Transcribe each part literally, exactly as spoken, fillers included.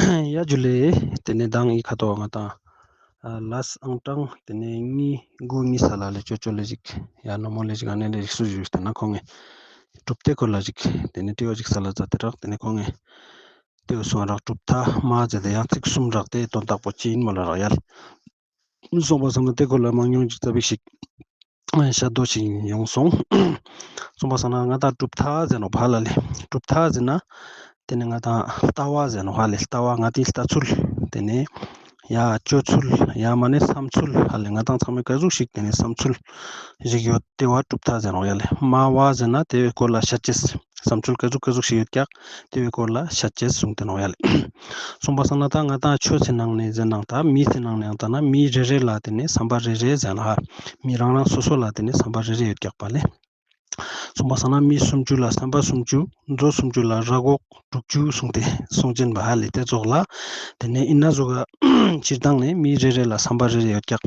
ཡ་ཇུ་ལེ། ཏེ་ནེ་དང་ཨི་ཁ་ཐོག་ང་དང་ལས་ཨང་གྲངས་ཏེ་ནེ་གཉིས་དགུ་གཉིས་ས་ལ་ལེ་ཅོ་ཅོ་ལེ་ཞིག་ཡ་ནོ་མོ་ལེ་ཞིག་ཨ་ནེ་ལེ་ཞིག་སུ་ཞུས་ཏེ་ན་ཁོང་ངི་གྲུབ་མཐའི་སྐོར་ལ་ཞིག་ཏེ་ནེ་ཏེ་བོ་ཞིག་ས་ལ་ཛད་དེ་རག་ཏེ་ནེ་ཁོང་ངི་ཏེ་བོ་སོང་རག་གྲུབ་མཐའ་མ་ཟེར་ཏེ་ཡང་ཚིག་གསུམ་རག་ཏེ་དོན་དག་པོ་ཅི་ཨིན་མོལ་ལ་རག་ཡ་ལེ། སོང་པ་སང་ན་ཏེ་སྐོར་ལ་མང་ཉུང་ཅིག་ཙ་པིག་ཞིག་ཤད་དོ་ཞིག་ཡོང་སོང་། སོང་པ་སང་ན་ང་དང་གྲུབ་མཐའ་ཟེར་ནོག་ཧ་ལ་ལེ། གྲུབ་མཐའ་ཟེར་ན་ཏེ་ནེ་ང་དང་ལྟ་བ་ཟེར་ནོག་ཧ་ལེ། ལྟ་བ་ང་དང་ལྟ་ཚུལ་ཏེ་ནེ་ཡ་ཅོ་ཚུལ་ཡ་མ་ནེ་བསམ་ཚུལ་ཧ་ལེ། ང་དང་ཚང་མའི་ཀ་ཟུག་ཞིག་ཏེ་ནེ་བསམ་ཚུལ་ཞིག་ཡོད་ཏེ་བོ་གྲུབ་མཐའ་ཟེར་ནོག་ཡ་ལེ། སྨྲ་བ་ཟེར་ན་ཏེ་བོའི་སྐོར་ལ་ཤད་ཅེས། བསམ་ཚུལ་ཀ་ཟུག་ཀ་ཟུག་ཞིག་ཡོད་ཀྱག་ཏེ་བོའི་སྐོར་ལ་ཤད་ཅེས་གསུངས་ཏེ་ནོག་ཡ་ལེ། སོང་པ་སང་ན་ད་ང་དང་ཆོས་སི་ནང་ནེ་ཟེར་ནང་ད་མི་སི་ནང་ནེ་ཡང་ད་ན་མི་རེ་རེ་ལ་ཏེ་ནེ་བསམ་པ་རེ་རེ་ཟེར་ན་ཧ་མི་རང་རང་སོ་སོ་ལ་ཏེ་ནེ་བསམ་པ་རེ་རེ་ཡོད་ཀྱག་པ་ལེ། སོང་པ་སང་ན་མི་སུམ་ཅུ་ལ་བསམ་པ་སུམ་ཅུ་མཛོ་སུམ་ཅུ་ལ་ར་གོག་དྲུག་ཅུ་གསུངས་ཏེ་གསུངས་ཅན་པ་ཧ་ལེ། ཏེ་ཙོགས་ལ་ཏེ་ནེ་ཨིན་ན་ཟུག་ག་སྤྱིར་བཏང་ནེ་མི་རེ་རེ་ལ་བསམ་པ་རེ་རེ་ཡོད་ཀྱག་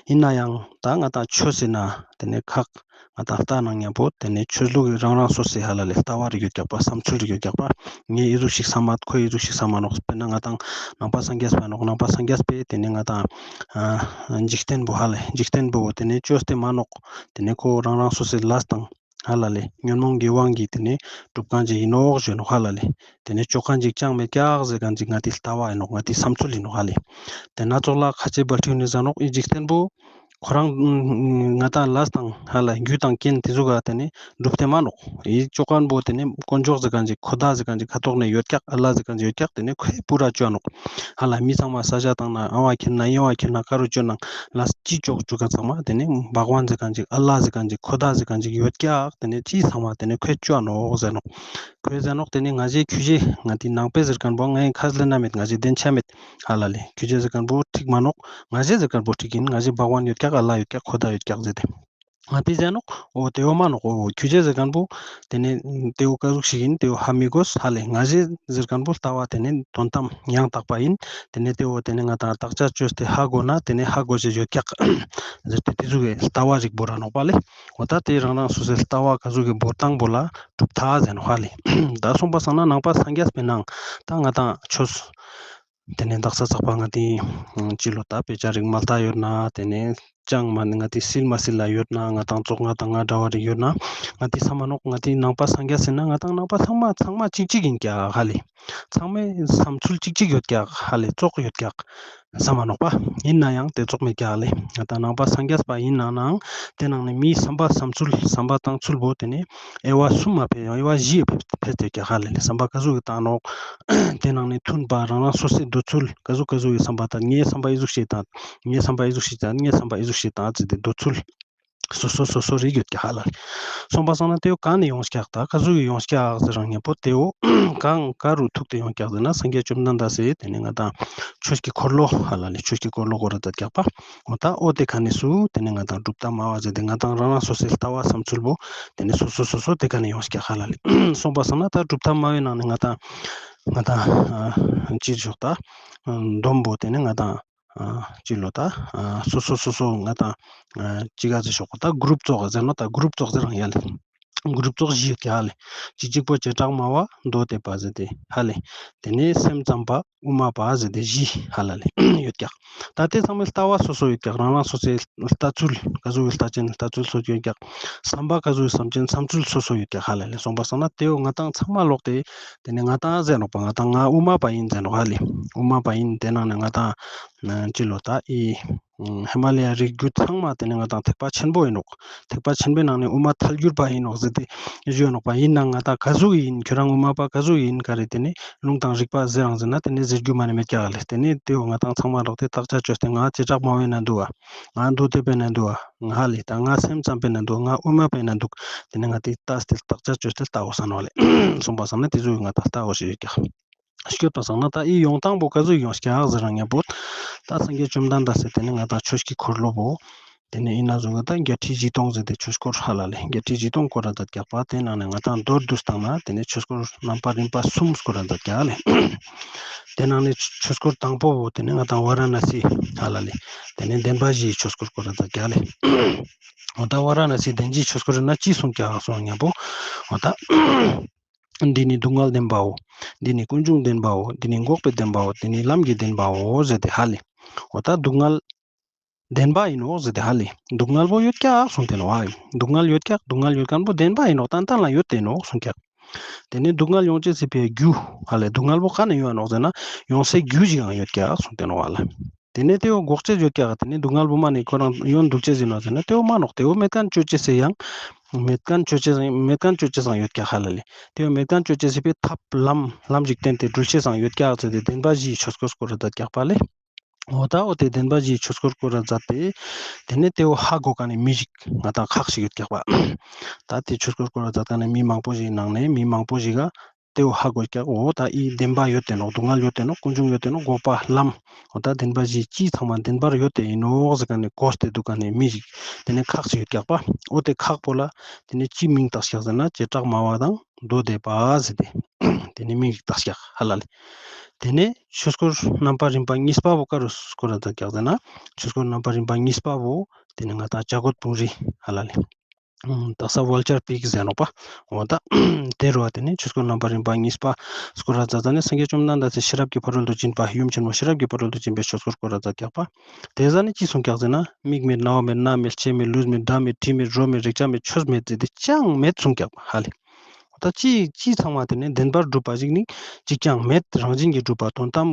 ཨིན་ན་ཡང་ད་ང་དང་ཆོས་སི་ན་ཏེ་ནེ་ཁག་ང་དང་ལྟ་ནང་ཉམ་པོ་ཏེ་ནེ་ཆོས་ལུགས་ཀྱི་རང་རང་སོ་སོའི་ཧ་ལ་ལེ་ལྟ་བ་རིག་ཡོད་ཀྱག་པ། བསམ་ཚུལ་རིག་ཡོད་ཀྱག་པ། ངས་ཨི་ཟུག་ཞིག་བསམ་མ་ཁོས་ཨི་ཟུག་ཞིག་བསམ་མ་ནོག་དཔེར་ན་ང་དང་ནང་པ་སངས་རྒྱས་པ་ནོག་ནང་པ་སངས་རྒྱས་པས་ཏེ་ནེ་ང་དང་འཇིག་རྟེན་པོ་ཧ་ལེ་འཇིག་རྟེན་པོ་ཏེ་ནེ་ཅོས་ཏེ་མ་ནོག་ཏེ་ནེ་ཁོ་རང་རང་སོ་སོའི་ལས་དང་ཧ་ལ་ལེ་ཉོན་མོངས་ཀྱི་དབང་གིས་ཏེ་ནེ་གྲུབ་ཁན་ཅིག་ཨིན་ནོག་ཞུ་ནོག་ཧ་ལ་ལེ། ཏེ་ནེ་ཅོ་ཁན་ཅིག་ཅང་མེད་ཀྱག་ཟེར་ཁན་ཅིག་ང་དང་ལྟ་བ་ཨིན་ནོག་ང་དང་བསམ་ཚུལ་ཨིན་ནོག་ཧ་ལེ། ཏེ་ན་ཙོགས་ལ་ཁ་ཆེ་བལ་ཁྲིའུ་ནི་ཟེར་ནོག་ཨི་འཇིག་རྟེན་པོ་ཁོ་རང་ང་དང་ལས་དང་ཧ་ལ་རྒྱུ་དང་རྐྱེན་ཏེ་ཟུག་ག་ཏེ་ནེ་གྲུབ་སྟེ་མ་ནོག་ཨི་ཅོ་ཁན་པོ་ཏེ་ནེ་དཀོན་མཆོག་ཟེར་ཁན་ཅིག་ཁོ་ད་ཟེར་ཁན་ཅིག་ཁ་ཐོག་ནེ་ཡོད་ཀྱག་ཨ་ལ་ཟེར་ཁན་ཅིག་ཡོད་ཀྱག་ཏེ་ནེ་ཁོའི་པུ་ར་ཅོ་ནོག་ཧ་ལ་མི་ཚང་མ་ས་ཆ་དང་ན་ཨ་བ་ཁྱེར་ན་ཨེ་བ་ཁྱེར་ན་ཀ་རུ་ཅོ་ནང་ལ་ཅི་ཅོག་ཅོ་ཁན་ཚང་མ་ཏེ་ནེ་བག་ཝན་ཟེར་ཁན་ཅིག་ཨ་ལ་ཟེར་ཁན་ཅིག་ཁོ་ད་ཟེར་ཁན་ཅིག་ཡོད་ཀྱག་ཏེ་ནེ་ཅི་ཚང་མ་ཏེ་ནེ་ཁོའི་ཅོ་ནོག་ཟེར་ནོག་ཁོའི་ཟེར་ནོག་ཏེ་ནེ་ང་ཞའི་ཁྱོ་ཞའི་ང་དང་ནང་པའི་ཟེར་ཁན་པོ་ངའི་ཁ་ལེན་ན་མེད། ང་ཞའི་དེན་ཆ་མེད་ཧ་ལ་ལེ། ཁྱོ་ཞའི་ཟེར་ཁན་པོ་འགྲིག་མ་ནོག་ང་ཞའི་ཟེར་ཁན་པོ་འགྲིག་ཨིན། ང་ཞའི་བག་ཝན་ཡོད་ཀྱག་ཨ་ལ་ཡོད་ཀྱག་ཁོ་ད་ཡོད་ཀྱག་ཟེར་ཏེ། ང་དང་ཟེར་ནོག་འོ་ཏེ་བོ་མ་ནོག་འོ་ཁྱོ་ཞའི་ཟེར་ཁན་པོ་ཏེ་ནེ་ཏེ་བོ་ཀ་ཟུག་ཞིག་ཨིན་ཏེ་བོ་ཧ་མི་གོས་ཧ་ལེ། ང་ཞའི་ཟེར་ཁན་པོ་ལྟ་བ་ཏེ་ནེ་དོན་དམ་ཡང་དག་པ་ཨིན། ཏེ་ནེ་ཏེ་བོ་ཏེ་ནེ་ང་དང་བརྟག་དཔྱད་ཅོས་ཏེ་ཧ་གོ་ན་ཏེ་ནེ་ཧ་གོ་ཅེས་ཡོད་ཀྱག་ཟེར་ཏེ་ཏེ་ཟུག་གི་ལྟ་བ་རིག་བོར་ར་ནོག་པ་ལེ། འོ་ད་ཏེ་རང་རང་སོ་སོའི་ལྟ་བ་ཀ་ཟུག་གི་བོར་སྟངས་པོ་ལ་གྲུབ་མཐའ་ཟེར་ནོག་ཧ་ལེ། ད་སོང་པ་སང་ན་ནང་པ་སངས་རྒྱས་པའི་ནང་ད་ང་དང་ཆོས་ཏེ་ནེ་དག་ས་ཚག་པ་ང་དང་ཅི་ལོ་ད་དཔེ་ཆ་རིག་མ་ལྟ་ཡོད་ན་ཏེ་ནེ་ཅང་མ་ནེ་ང་དང་སིལ་མ་སིལ་ལ་ཡོད་ན་ང་དང་ཙོགས་ང་དང་ང་འདྲ་བ་རིག་ཡོད་ན་ང་དང་བསམ་མ་ནོག་ང་དང་ནང་པ་སངས་རྒྱས་ཟེར་ན་ང་དང་ནང་པ་ཚང་མ་ཚང་མ་ཅིག་ཅིག་ཨིན་ཀྱག་ཧ་ལེ། ཚང་མའི་བསམ་ཚུལ་ཅིག་ཅིག་ཡོད་ཀྱག་ཧ་ལེ། ཙོགས་ཡོད་ཀྱག་བསམ་མ་ནོག་པ། ཨིན་ན་ཡང་ཏེ་ཙོགས་མེད་ཀྱག་ལེ། ང་དང་ནང་པ་སངས་རྒྱས་པ་ཨིན་ན་ནང་ཏེ་ནང་ནེ་མིའི་བསམ་པ་བསམ་ཚུལ་བསམ་པ་བཏང་ཚུལ་བོ་ཏེ་ནེ་དབྱེ་བ་གསུམ་མ་ཕེ་དབྱེ་བ་བཞི་ཕེ་ཕེ་ཏེ་ཀྱག་ཧ་ལེ་ལེ། བསམ་པ་ཀ་ཟུག་གི་བཏང་ནོག་ཏེ་ནང་ནེ་མཐུན་པ་རང་རང་སོ་སོའི་འདོད་ཚུལ་ཀ་ཟུག་ཀ་ཟུག་གི་བསམ་པ་དང་ངའི་བསམ་པ་ཨི་ཟུག་ཞིག་དང་ངའི་བསམ་པ་ཨི་ཟུག་ཞིག་དང་ངའི་བསམ་པ་ཨི་ཟུག་ཞིག་དང་ཟེར་ཏེ་འདོད་ཚུལ་སོ་སོ་སོ་སོ་རིག་ཡོད་ཀྱག་ཧ་ལ་ལེ། སོང་པ་སང་ན་ཏེ་བོ་གང་ནེ་ཡོངས་ཀྱག་ད་ཀ་ཟུག་གི་ཡོངས་ཀྱག་ཟེར་རང་ཉམ་པོ་ཏེ་བོ་གང་ཀ་རུ་ཐུག་སྟེ་ཡོངས་ཀྱག་ཟེར་ན་སངས་རྒྱས་བཅོམ་ལྡན་འདས་སི་ཏེ་ནེ་ང་དང་ཆོས་ཀྱི་འཁོར་ལོ་ཧ་ལ་ལེ་ཆོས་ཀྱི་འཁོར་ལོ་སྐོར་ར་ཛད་ཀྱག་པ། འོ་ད་འོ་ཏེ་ཁ་ནེ་སུ་ཏེ་ནེ་ང་དང་གྲུབ་མཐའ་སྨྲ་བ་ཟེར་ཏེ་ང་དང་རང་རང་སོ་སོའི་ལྟ་བ་བསམ་ཚུལ་བོ་ཏེ་ནེ་སོ་སོ་སོ་སོ་ཏེ་ཁ་ནེ་ཡོངས་ཀྱག་ཧ་ལ་ལེ། སོང་པ་སང་ན་ད་གྲུབ་མཐའ་སྨྲ་བའི་ནང་ནེ་ང་དང་ང་དང་ཨ་ཅི་ཞོག་ད་སྡོམ་པོ་ཏེ་ནེ་ང་དང་ཨ་ཅི་ལོ་ད་ཨ་སོ་སོ་སོ་སོ་ང་དང་ཨ་ཅི་ག་ཟེར་ཞོག་ད་གུ་རུབ་ཙོགས་ཟེར་ནོག་ད་གུ་རུབ་ཙོགས་ཟེར་རང་ཡ་ལེ། གུ་རུབ་ཙོགས་བཞི་ཡོད་ཀྱག་ཧ་ལེ། ཅིག་ཅིག་པོ་བྱེ་བྲག་སྨྲ་བ་མདོ་སྡེ་པ་ཟེར་ཏེ་ཧ་ལེ། ཏེ་ནེ་སེམས་ཙམ་པ་དབུ་མ་པ་ཟེར་ཏེ་བཞི་ཧ་ལ་ལེ་ཡོད་ཀྱག་ད་ཏེ་ཚང་མའི་ལྟ་བ་སོ་སོ་ཡོད་ཀྱག་རང་རང་སོ་སོའི་ལྟ་ཚུལ་ཀ་ཟུག་གི་ལྟ་ཅན་ལྟ་ཚུལ་སོ་སོ་ཡོད་ཀྱག་བསམ་པ་ཀ་ཟུག་གི་བསམ་ཅན་བསམ་ཚུལ་སོ་སོ་ཡོད་ཀྱག་ཧ་ལ་ལེ། སོང་པ་སང་ན་ཏེ་བོ་ང་དང་ཚང་མ་ལོག་སྟེ་ཏེ་ནེ་ང་དང་ཟེར་ནོག་པ་ང་དང་ང་དབུ་མ་པ་ཨིན་ཟེར་ནོག་ཧ་ལེ། དབུ་མ་པ་ཨིན། ཏེ་ནང་ནེ་ང་དང་ཅི་ལོ་ད་ཨི་ཧི་མ་ལ་ཡ་རི་རྒྱུད་ཚང་མ་ཏེ་ནེ་ང་དང་ཐེག་པ་ཆེན་པོ་ཨིན་ནོག་ཐེག་པ་ཆེན་པོའི་ནང་ནེ་དབུ་མ་ཐལ་འགྱུར་བ་ཨིན་ནོག་ཟེར་ཏེ་ཞུ་ནོག་པ། ཨིན་ན་ང་དང་ཀ་ཟུག་ཨིན་ཁྱོ་རང་དབུ་མ་པ་ཀ་ཟུག་ཨིན་ག་རེ་ཏེ་ནེ་ལུང་དང་རིགས་པ་ཟེར་རང་ཟེར་ན་ཏེ་ནེ་ཟེར་རྒྱུ་མ་ནེ་མེད་ཀྱག་ལེ། ཏེ་ནེ་ཏེ་བོ་ང་དང་ཚང་མ་ལོག་སྟེ་བརྟག་དཔྱད་ཅོས་ཏེ་ང་བྱེ་བྲག་སྨྲ་བའི་ནང་འདུག་བ། ང་མདོ་སྡེ་པའི་ནང་འདུག་བ། ང་ཧ་ལེ་ད་ང་སེམས་ཙམ་པའི་ནང་འདུག་ང་དབུ་མ་པའི་ནང་འདུག་ཏེ་ནེ་ང་ཏེ་ལྟས་ཏེ་བརྟག་དཔྱད་ཅོས་ཏེ་ལྟའོ་ཟེར་ནོག་ལེ། སོང་པ་སང་ན་ཏེ་ཟུག་ང་དང་ལྟའོ་ཞེས་ཡོད་ཀྱག་སྐྱོད་པ་སང་ན་ད་ཨི་ཡོང་སྟངས་པོ་ཀ་ཟུག་ཡོངས་ཀྱག་ཟེར་རང་ཉམ་པོ་ད་སངས་རྒྱས་བཅོམ་ལྡན་འདས་སི་ཏེ་ནེ་ང་དང་ཆོས་ཀྱི་འཁོར་ལོ་བོ་ཏེ་ནེ་ཨིན་ན་ཟུག་ག་ད་བརྒྱད་ཁྲི་བཞི་སྟོང་ཟེར་ཏེ་ཆོས་འཁོར་ཧ་ལ་ལེ་བརྒྱད་ཁྲི་བཞི་སྟོང་སྐོར་ར་ཛད་ཀྱག་པ། ཏེ་ནང་ནེ་ང་དང་མདོར་བསྡུས་བཏང་ན་ཏེ་ནེ་ཆོས་འཁོར་རྣམ་པ་རིམ་པ་གསུམ་སྐོར་ར་ཛད་ཀྱག་ལེ། ཏེ་ནང་ནེ་ཆོས་འཁོར་དང་པོ་བོ་ཏེ་ནེ་ང་དང་ཝ་ར་ཎ་སི་ཧ་ལ་ལེ་ཏེ་ནེ་བདེན་པ་བཞིའི་ཆོས་འཁོར་སྐོར་ར་ཛད་ཀྱག་ལེ། འོ་ད་ཝ་ར་ཎ་སི་བདེན་བཞིའི་ཆོས་འཁོར་ན་ཅི་གསུངས་ཀྱག་གསུངས་ཉམ་པོ་འོ་ད་ འདི་ནི་སྡུག་བསྔལ་བདེན་པའོ། འདི་ནི་ཀུན་འབྱུང་བདེན་པའོ། འདི་ནི་འགོག་པའི་བདེན་པའོ། འདི་ནི་ལམ་གྱི་བདེན་པའོ་ཟེར་ཏེ་ཧ་ལེ། འོ་ད་སྡུག་བསྔལ་བདེན་པ་ཡིན་ནོག་ཟེར་ཏེ་ཧ་ལེ། སྡུག་བསྔལ་བོ་ཡོད་ཀྱག་གསུངས་ཏེ་ནོག་ཨ། སྡུག་བསྔལ་ཡོད་ཀྱག། སྡུག་བསྔལ་ཡོད་མཁན་བོ་བདེན་པ་ཡིན་ནོག། ཏན་ཏན་ལ་ཡོད་དེ་ནོག་གསུངས་ཀྱག། དེ་ནས་སྡུག་བསྔལ་ཡོང་ཅེས་སི་ཕིའ་རྒྱུ་ཧ་ལེ། སྡུག་བསྔལ་བོ་ག་ནས་ཡོང་ནོག་ཟེར་ན་ཡོང་སའི་རྒྱུ་ཞིག་ཡང་ཡོད་ཀྱག་གསུངས་ཏེ་ནོག་ཨ་ལེ། དེ་ནས་དེ་བོ་འགོག་ཅེས་ཡོད་ཀྱག། དེ་ནས་སྡུག་བསྔལ་བོ་མ་ནས་ཁོ་རང་ཡོང་འདུག་ཅེས་ཡིན་ནོག་ཟེར་ན་དེ་བོ་མ་ནོག། དེ་བོ་མེད་མཁན་ཅོ་ཅེས་སི་ཡང་མེད་མཁན་ཅོ་ཅེས་མེད་མཁན་ཅོ་ཅེས་ཡང་ཡོད་ཀྱག་ཧ་ལ་ལེ། དེ་བོ་མེད་མཁན་ཅོ་ཅེས་སི་ཕིའ་ཐབས་ལམ་ལམ་ཞིག་བསྟན་ཏེ་འགྲུལ་ཅེས་ཡང་ཡོད་ཀྱག་ཟེར་ཏེ་བདེན་པ་བཞིའི་ཆོས་སྐོར་སྐོར་ར་མཛད་ཀྱག་པ་ལེ། འོ་ད་འོ་དེ་བདེན་པ་བཞིའི་ཆོས་སྐོར་སྐོར་ར་མཛད་དེ། དེ་ནས་དེ་བོ་ཧ་གོ་མཁན་ནི་མི་ཞིག་ང་དང་ཁག་ཅིག་ཡོད་ཀྱག་པ། ད་དེ་ཆོས་སྐོར་སྐོར་ར་མཛད་མཁན་ནི་མི་མང་པོ་ཞིག་ནང་ནས་མི་མང་པོ་ཞིག་ག་དེ་བོ་ཧ་གོ་ཀྱག། འོ་ད་འི་བདེན་པ་ཡོད་དེ་ནོག། སྡུག་བསྔལ་ཡོད་དེ་ནོག། ཀུན་འབྱུང་ཡོད་དེ་ནོག། འགོག་པ་ལམ། འོ་ད་བདེན་པ་བཞི་ཅི་ཚང་མ་བདེན་པར་ཡོད་དེ་ཡིན་ནོག་ཟེར་མཁན་ནི་གོ་སྟེ་འདུག་མཁན་ནི་མི་ཞིག་དེ་ནས་ཁག་ཅིག་ཡོད་ཀྱག་པ། འོ་དེ་ཁག་པོ་ལ་དེ་ནས་ཅི་མིང་བཏགས་ཀྱག་ཟེར་ན་བྱེ་བྲག་སྨྲ་བ་དང་མདོ་སྡེ་པ་ཟེར་ཏེ་དེ་ནས་མིང་ཞིག་བཏགས་ཀྱག་ཧ་ལ་ལེ། དེ་ནས་ཆོས་སྐོར་རྣམ་པ་རིམ་པ་གཉིས་པ་བོ་ག་རུ་སྐོར་ར་མཛད་ཀྱག་ཟེར་ན་ཆོས་སྐོར་རྣམ་པ་རིམ་པ་གཉིས་པ་བོ་དེ་ནས་ང་དང་བྱ་རྒོད་སྤུངས་རི་ཧ་ལ་ལེ། ཨུམ། དག་ས་ཝལ་ཅར་པིག་ཟེར་ནོག་པ། འོ་ད་དེ་རུ་བ་དེ་ནས་ཆོས་སྐོར་རྣམ་པ་རིམ་པ་གཉིས་པ་སྐོར་ར་མཛད་ཙ་ནས་སངས་རྒྱས་བཅོམ་ལྡན་འདས་སི་ཤེས་རབ་ཀྱི་ཕ་རོལ་ཏུ་ཕྱིན་པ་ཡུམ་ཆེན་མོ་ཤེས་རབ་ཀྱི་ཕ་རོལ་ཏུ་ཕྱིན་པའི་ཆོས་སྐོར་སྐོར་ར་མཛད་ཀྱག་པ། དེ་ཟ་ནས་ཅི་གསུངས་ཀྱག་ཟེར་ན་མིག་མེད་རྣ་བ་མེད་སྣ་མེད་ལྕེ་མེད་ལུས་མེད་སྒྲ་མེད་དྲི་མེད་རོ་མེད་རེག་བྱ་མེད་ཆོས་མེད་ཟེར་ཏེ་ཅང་མེད་གསུངས་ཀྱག་པ་ཧ་ལེ། འོ་ད་ཅི་ཅི་ཚང་མ་དེ་ནས་བདེན་པར་གྲུབ་པ་ཞིག་ནི་གཅིག་ཀྱང་མེད། རང་བཞིན་གྱིས་གྲུབ་པ་དོན་དམ་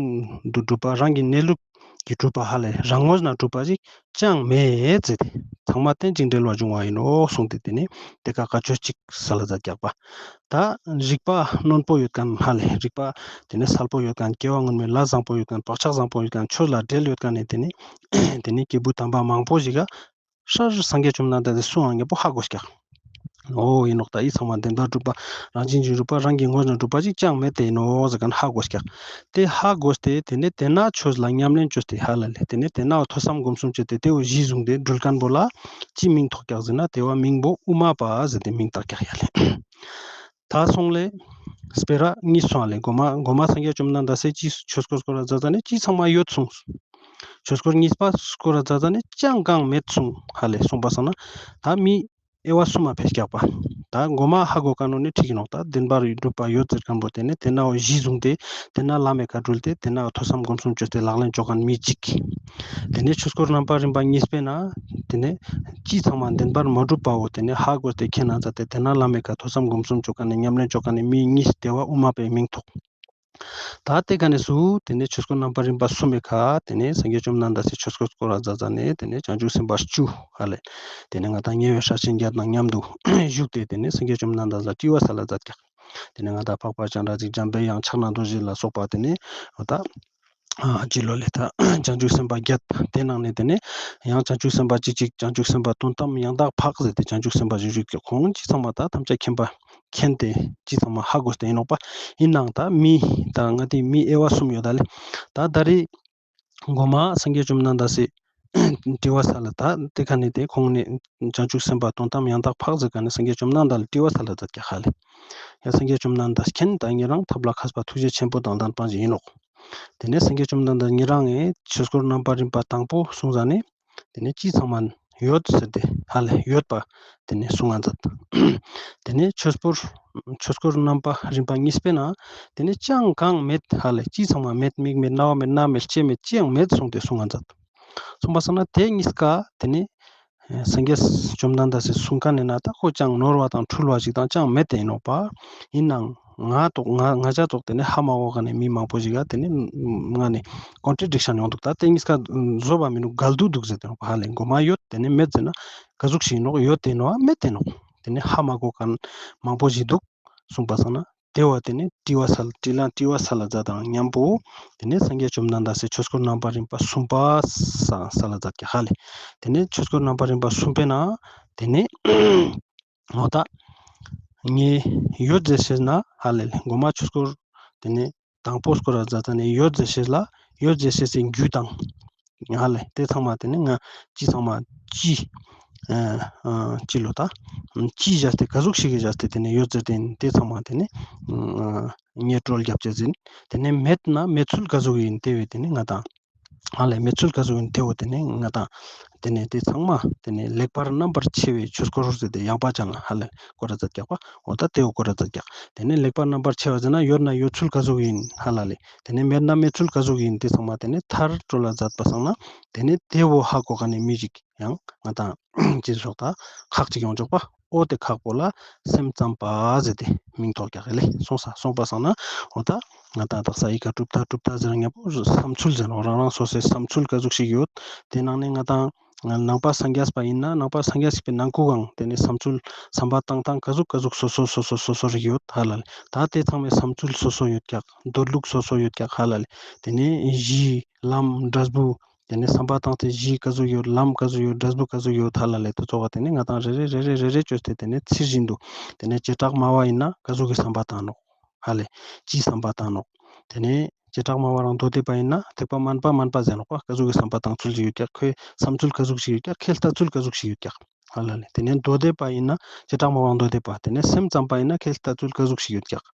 དུ་གྲུབ་པ་རང་གི་གནས་ལུགས་ཀྱིས་གྲུབ་པ་ཧ་ལེ་རང་ངོས་ནས་གྲུབ་པ་ཞིག་ཅང་མེད་ཟེར་ཏེ་ཚང་མ་རྟེན་ཅིང་འབྲེལ་བར་འབྱུང་བ་ཡིན་ནོ་གསུངས་ཏེ་དེ་ནས་དེ་ཀ་བཀའ་ཆོས་གཅིག་སལ་ལ་མཛད་ཀྱག་པ། ད་རིག་པ་རྣོན་པོ་ཡོད་མཁན་ཧ་ལེ་རིག་པ་དེ་ནས་གསལ་པོ་ཡོད་མཁན་སྐྱེ་བ་སྔོན་མའི་ལས་བཟང་པོ་ཡོད་མཁན་བག་ཆགས་བཟང་པོ་ཡོད་མཁན་ཆོས་ལ་འབྲེལ་ཡོད་མཁན་ནི་དེ་ནས་དེ་ནས་སྐྱེས་བུ་དམ་པ་མང་པོ་ཞིག་ག་ཧྲར་སངས་རྒྱས་བཅོམ་ལྡན་འདས་སི་གསུང་ཡང་མཉམ་པོ་ཧ་གོ་ཀྱག། འོ་ཡིན་ནོག། ད་འི་ཚང་མ་བདེན་པར་གྲུབ་པ་རང་བཞིན་གྱིས་གྲུབ་པ་རང་གི་ངོས་ནས་གྲུབ་པ་ཞིག་ཅང་མེད་དེ་ཡིན་ནོག་ཟེར་མཁན་ཧ་གོ་ཀྱག། དེ་ཧ་གོ་སྟེ་དེ་ནས་དེ་ན་ཆོས་ལ་ཉམས་ལེན་བཅོས་ཏེ་ཧ་ལ་ལེ་དེ་ནས་དེ་ན་ཐོས་བསམ་སྒོམ་གསུམ་བཅོས་ཏེ་དེ་བོ་གཞི་བཟུང་སྟེ་འགྲུལ་མཁན་པོ་ལ་ཅི་མིང་ཐོགས་ཀྱག་ཟེར་ན་དེ་བོ་མིང་པོ་དབུ་མ་པ་ཟེར་ཏེ་མིང་བཏགས་ཀྱག་ཡ་ལེ། ད་སོང་ལེ། སྤེ་ར་གཉིས་སོང་ལེ། གོ་མ་གོ་མ་སངས་རྒྱས་བཅོམ་ལྡན་འདས་སི་ཅི་ཆོས་སྐོར་སྐོར་ར་མཛད་ཙ་ནས་ཅི་ཚང་མ་ཡོད་གསུངས། ཆོས་སྐོར་གཉིས་པ་སྐོར་ར་མཛད་ཙ་ནས་ཅང་གང་མེད་གསུངས་ཧ་ལེ། གསུངས་པ་སང་ན་ད་མི་དབྱེ་བ་གསུམ་མ་ཕེ་ཀྱག་པ། ད་གོ་མ་ཧ་གོ་མཁན་ནོ་ནི་འགྲིག་གི་ནོག། ད་བདེན་པར་གྲུབ་པ་ཡོད་ཟེར་མཁན་པོ་དེ་ནས་དེ་ན་འོ་གཞི་བཟུང་སྟེ་དེ་ན་བླ་མའི་ཁ་འགྲུལ་ཏེ་དེ་ན་འོ་ཐོས་བསམ་སྒོམ་གསུམ་བཅོས་ཏེ་ལག་ལེན་བཅོ་མཁན་མི་གཅིག། དེ་ནས་ཆོས་སྐོར་རྣམ་པ་རིམ་པ་གཉིས་པའི་ནང་དེ་ནས་ཅི་ཚང་མ་བདེན་པར་མ་གྲུབ་པའོ་དེ་ནས་ཧ་གོ་སྟེ་མཁྱེན་ན་མཛད་དེ་དེ་ན་བླ་མའི་ཁ་ཐོས་བསམ་སྒོམ་གསུམ་བཅོ་མཁན་ནི་ཉམས་ལེན་བཅོ་མཁན་ནི་མི་གཉིས་དེ་བོ་དབུ་མ་པའི་མིང་ཐོགས། ད་དེ་ཀ་ནས་སུ་དེ་ནས་ཆོས་སྐོར་རྣམ་པ་རིམ་པ་གསུམ་པའི་ཁ་དེ་ནས་སངས་རྒྱས་བཅོམ་ལྡན་འདས་སི་ཆོས་སྐོར་སྐོར་ར་མཛད་ཙ་ནས་དེ་ནས་བྱང་ཆུབ་སེམས་དཔའ་བཅུ་ཧ་ལེ། དེ་ནས་ང་དང་ཉེ་བའི་སྲས་ཆེན་བརྒྱད་དང་མཉམ་དུ་བཞུགས་ཏེ་དེ་ནས་སངས་རྒྱས་བཅོམ་ལྡན་འདས་ལ་དྲི་བ་སལ་ལ་མཛད་ཀྱག། དེ་ནས་ང་དང་འཕགས་པ་སྤྱན་རས་གཟིགས་འཇམ་པའི་དབྱངས་ཕྱག་ན་རྡོ་རྗེ་ལ་སོགས་པ་དེ་ནས་འོ་ད་ཨ་ཅི་ལོ་ལེ་ད་བྱང་ཆུབ་སེམས་དཔའ་བརྒྱད་དེ་ནང་ནས་དེ་ནས་ཡང་བྱང་ཆུབ་སེམས་དཔའ་ཅི་གཅིག་བྱང་ཆུབ་སེམས་དཔའ་དོན་དམ་ཡང་དག་འཕགས་ཟེར་ཏེ་བྱང་ཆུབ་སེམས་དཔའ་ཞིག་བཞུགས་ཀྱག། ཁོང་ཅི་ཚང་མ་ད་ཐམས་ཅད་མཁྱེན་པ་མཁྱེན་ཏེ་ཅི་ཚང་མ་ཧ་གོ་སྟེ་ཡིན་ནོག་པ། ཡིན་ནའང་ད་མི་ད་ང་དེ་མི་དབྱེ་བ་གསུམ་ཡོད་ད་ལེ། ད་ད་རེས་གོ་མ་སངས་རྒྱས་བཅོམ་ལྡན་འདས་སི་དྲི་བ་སལ་ལ་ད་དེ་ཀ་ནས་དེ་ཁོང་ནས་བྱང་ཆུབ་སེམས་དཔའ་དོན་དམ་ཡང་དག་འཕགས་ཟེར་ཀ་ནས་སངས་རྒྱས་བཅོམ་ལྡན་འདས་ལ་དྲི་བ་སལ་ལ་མཛད་ཀྱག་ཧ་ལེ། ཡང་སངས་རྒྱས་བཅོམ་ལྡན་འདས་མཁྱེན། ད་ཉེ་རང་ཐབས་ལ་མཁས་པ་ཐུགས་རྗེ་ཆེན་པོ་དང་ལྡན་པ་ཞིག་ཡིན་ནོག། དེ་ནས་སངས་རྒྱས་བཅོམ་ལྡན་འདས་ཉེ་རང་ངི་ཆོས་སྐོར་རྣམ་པ་རིམ་པ་དང་པོ་གསུངས་ཟ་ནས་དེ་ནས་ཅི་ཚང་མ་ཡོད་ཟེར་ཏེ་ཧ་ལེ་ཡོད་པ་དེ་ནས་གསུང་ང་མཛད། དེ་ནས་ཆོས་སྐོར་ཆོས་སྐོར་རྣམ་པ་རིམ་པ་གཉིས་པའི་ནང་དེ་ནས་ཅང་གང་མེད་ཧ་ལེ་ཅི་ཚང་མ་མེད། མིག་མེད་རྣ་བ་མེད་སྣ་མེད་ལྕེ་མེད་ཅི་ཡང་མེད་གསུངས་ཏེ་གསུང་ང་མཛད། གསུངས་པ་སང་ན་དེ་གཉིས་ཀ་དེ་ནས་སངས་རྒྱས་བཅོམ་ལྡན་འདས་སི་གསུང་མཁན་ནི་ན་ད་ཁོ་ཅང་ནོར་བ་དང་འཁྲུལ་བ་ཞིག་དང་ཅང་མེད་དེ་ཡིན་ནོག་པ། ཡིན་ནའང་ང་ཏོག་ང་ང་ཅག་ཏོག་དེ་ནས་ཧ་མ་གོ་མཁན་ནི་མི་མང་པོ་ཞིག་ག་དེ་ནས་ང་ནི་ཀོན་ཊྲ་ཌིག་ཤན་ཡོང་འདུག། ད་དེ་གཉིས་ཀ་བཟོ་བ་མི་འདུག་འགལ་འདུ་འདུག་ཟེར་ཏེ་ཡོང་པ་ཧ་ལེ། གོ་མ་ཡོད་དེ་ནས་མེད་ཟེར་ན་ག་ཟུག་ཞིག་ཡིན་ནོག། ཡོད་དེ་ནོག་མེད་དེ་ནོག། དེ་ནས་ཧ་མ་གོ་མཁན་མང་པོ་ཞིག་འདུག་གསུངས་པ་སང་ན། དེ་བ་དེ་ནས་དྲི་བ་སལ་དྲི་ལན་དྲི་བ་སལ་ལ་མཛད་དང་མཉམ་པོ་དེ་ནས་སངས་རྒྱས་བཅོམ་ལྡན་འདས་སི་ཆོས་སྐོར་རྣམ་པ་རིམ་པ་གསུམ་པ་ས་སལ་ལ་མཛད་ཀྱག་ཧ་ལེ། དེ་ནས་ཆོས་སྐོར་རྣམ་པ་རིམ་པ་གསུམ་པའི་ནང་དེ་ནས་འོ་ད་ངས་ཡོད་ཟེར་ཤེས་ན་ཧ་ལེ་ལེ་གོ་མ་ཆོས་སྐོར་དེ་ནས་དང་པོ་སྐོར་ར་མཛད་ཙ་ནས་ཡོད་ཟེར་ཤེས་ལ་ཡོད་ཟེར་ཤེས་སི་རྒྱུ་དང་ཧ་ལེ་དེ་ཚང་མ་དེ་ནས་ང་ཅི་ཚང་མ་ཅི་ཨ་ཨ་ཅི་ལོ་ད་ཅི་བཞག་སྟེ་ག་ཟུག་ཞིག་གི་བཞག་སྟེ་དེ་ནས་ཡོད་ཟེར་དེ་དེ་ཚང་མ་དེ་ནས་ཨ་ངས་གྲོལ་རྒྱབ་ཅེས་ཟིན། དེ་ནས་མེད་ན་མེད་ཚུལ་ག་ཟུག་ཡིན་དེ་བས་དེ་ནས་ང་དང་ཧ་ལེ་མེད་ཚུལ་ག་ཟུག་ཡིན་དེ་བོ་དེ་ནས་ང་དང་ ཏེ་ནེ་ཏེ་ཚང་མ་ཏེ་ནེ་ལེགས་པར་རྣམ་པར་ཕྱེ་བའི་ཆོས་འཁོར་ཟེར་ཏེ་ཡངས་པ་ཅན་ལ་ཧ་ལ་ལེ་སྐོར་ར་ཛད་ཀྱག་པ། འོ་ད་ཏེ་བོ་སྐོར་ར་ཛད་ཀྱག། ཏེ་ནེ་ལེགས་པར་རྣམ་པར་ཕྱེ་བ་ཟེར་ན་ཡོད་ན་ཡོད་ཚུལ་ག་ཟུག་ཨིན་ཧ་ལ་ལེ། ཏེ་ནེ་མེད་ན་མེད་ཚུལ་ག་ཟུག་ཨིན་ཏེ་ཚང་མ་ཏེ་ནེ་མཐར་གྲོལ་ལ་ཛད་པ་སང་ན་ཏེ་ནེ་ཏེ་བོ་ཧ་གོ་ཁན་ནི་མི་ཞིག་ཡང་ང་དང་ཅི་ཟེར་ནོག་ད་ཁག་ཅིག་ཡོང་ཆོག་པ། འོ་ཏེ་ཁག་པོ་ལ་སེམས་ཙམ་པ་ཟེར་ཏེ་མིང་ཐོགས་ཀྱག་ལེ། སོང་ས་སོང་པ་སང་ན་འོ་ད་ང་དང་དག་ས་ཨི་ཀ་གྲུབ་མཐའ་གྲུབ་མཐའ་ཟེར་ན་ཉམ་པོ་བསམ་ཚུལ་ཟེར་ནོག། རང་རང་སོ་སོའི་བསམ་ཚུལ་ག་ཟུག་ཞིག་ཡོད། ཏེ་ནང་ནེ་ང་དང་ནང་པ་སངས་རྒྱས་པ་ཨིན་ན་ནང་པ་སངས་རྒྱས་པའི་ནང་ཁུག་གང་ཏེ་ནེ་བསམ་ཚུལ་བསམ་པ་བཏང་སྟངས་ག་ཟུག་ག་ཟུག་སོ་སོ་སོ་སོ་སོ་སོ་རིག་ཡོད་ཧ་ལ་ལེ། ད་ཏེ་ཚང་མའི་བསམ་ཚུལ་སོ་སོ་ཡོད་ཀྱག། འདོད་ལུགས་སོ་སོ་ཡོད་ཀྱག་ཧ་ལ་ལེ། ཏེ་ནེ་གཞི་ལམ་འབྲས་བུ་ཏེ་ནེ་བསམ་པ་བཏང་སྟེ་གཞི་ག་ཟུག་ཡོད་ལམ་ག་ཟུག་ཡོད་འབྲས་བུ་ག་ཟུག་ཡོད་ཧ་ལ་ལེ། ཏེ་ཚོགས་པ་ཏེ་ནེ་ང་དང་རེ་རེ་རེ་རེ་རེ་རེ་ཅོས་ཏེ་ཏེ་ནེ་ཚིར་བཞིན་དུ་ཏེ་ནེ་བྱེ་བྲག་སྨྲ་བ་ཨིན་ན་ག་ཟུག་གི་བསམ་པ་བཏང་ནོག་ཧ་ལ་ལེ། ཅི་བསམ་པ་བཏང་ནོག། ཏེ་ནེ་བྱེ་བྲག་སྨྲ་བ་རང་མདོ་སྡེ་པ་ཨིན་ན་ཐེག་པ་དམན་པ་དམན་པ་ཟེར་ནོག་པ། ག་ཟུག་གི་བསམ་པ་བཏང་ཚུལ་ཅིག་ཡོད་ཀྱག། ཁོའི་བསམ་ཚུལ་ག་ཟུག་ཞིག་ཡོད་ཀྱག། ཁོའི་ལྟ་ཚུལ་ག་ཟུག་ཞིག་ཡོད་ཀྱག་ཧ་ལ་ལེ། ཏེ་ནེ་མདོ་སྡེ་པ་ཨིན་ན་བྱེ་བྲག་སྨྲ་བ་མདོ་སྡེ་པ། ཏེ་ནེ་སེམས་ཙམ་པ་ཨིན་ན་ཁོའི་ལྟ་ཚུལ་ག་ཟུག་ཞིག་ཡོད་ཀྱག།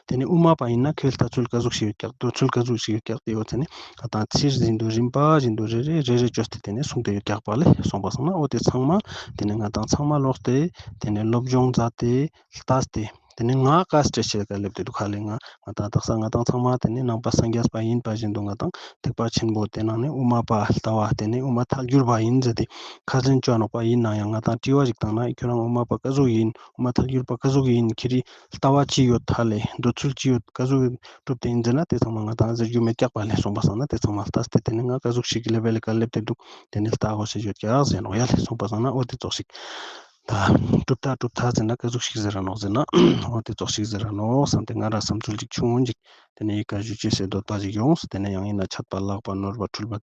ཏེ་ནེ་དབུ་མ་པ་ཨིན་ན་ཁོའི་ལྟ་ཚུལ་ག་ཟུག་ཞིག་ཡོད་ཀྱག། འདོད་ཚུལ་ག་ཟུག་ཞིག་ཡོད་ཀྱག། ཏེ་བོ་ཏེ་ནེ་ང་དང་ཚིར་བཞིན་དུ་རིམ་པ་བཞིན་དུ་རེ་རེ་རེ་རེ་ཅོས་ཏེ་ཏེ་ནེ་གསུངས་ཏེ་ཡོད་ཀྱག་པ་ལེ། སོང་པ་སང་ན་འོ་ཏེ་ཚང་མ་ཏེ་ནེ་ང་དང་ཚང་མ་ལོགས་ཏེ་ཏེ་ནེ་སློབ་སྦྱོང་མཛད་དེ་ལྟས་ཏེ་ཏེ་ནེ་ང་ག་སྤྲེལ་ཤེས་ཀ་ལེབ་ཏེ་དུག་ཧ་ལེ། ང་ང་དང་དག་ས་ང་དང་ཚང་མ་ཏེ་ནེ་ནང་པ་སངས་རྒྱས་པ་ཨིན་པ་བཞིན་དུ་ང་དང་ཐེག་པ་ཆེན་པོ་ཏེ་ནང་ནེ་དབུ་མ་པ་ལྟ་བ་ཏེ་ནེ་དབུ་མ་ཐལ་འགྱུར་བ་ཨིན་ཟེར་ཏེ་ཁས་ལེན་ཅོ་ནོག་པ། ཨིན་ནའང་ང་དང་དྲི་བ་ཞིག་བཏང་ན་ཁྱོད་རང་དབུ་མ་པ་ག་ཟུག་ཨིན། དབུ་མ་ཐལ་འགྱུར་བ་ག་ཟུག་ཨིན། ཁྱེ་རི་ལྟ་བ་ཅི་ཡོད་ཧ་ལེ། འདོད་ཚུལ་ཅི་ཡོད། ག་ཟུག་གྲུབ་སྟེ་ཨིན་ཟེར་ན་ཏེ་ཚང་མ་ང་དང་ཟེར་རྒྱུ་མེད་ཀྱག་པ་ལེ། སོང་པ་སང་ན་ཏེ་ཚང་མ་ལྟས་ཏེ་ཏེ་ནེ་ང་ག་ཟུག་ཞིག་གི་ལེབ་ལེ་ཀ་ལེབ་ཏེ་དུག། ཏེ་ནེ་ལྟ་དགོས་ཤེས་ཡོད་ཀྱག་ཟེར་ནོག་ཡ་ལེ། སོང་པ་སང་ན་འོ་ཏེ་ཙོགས་ཤིག། ད་གྲུབ་མཐའ་གྲུབ་མཐའ་ཟེར་ན་ག་ཟུག་ཞིག་ཟེར་ར་ནོག་ཟེར་ན་འོ་ཏེ་ཙོགས་ཤིག་ཟེར་ར་ནོག་བསམ་སྟེ་ང་ར་བསམ་ཚུལ་ཅིག་ཆུང་ངུན་ཅིག་ཏེ་ནེ་ཨི་ཀ་ཞུ་ཅེས་སི་འདོད་པ་ཞིག་ཡོངས། ཏེ་ནེ་ཡང་ཨིན་ན་ཆད་པ་ལྷག་པ་ནོར་བ་འཁྲུལ་པ་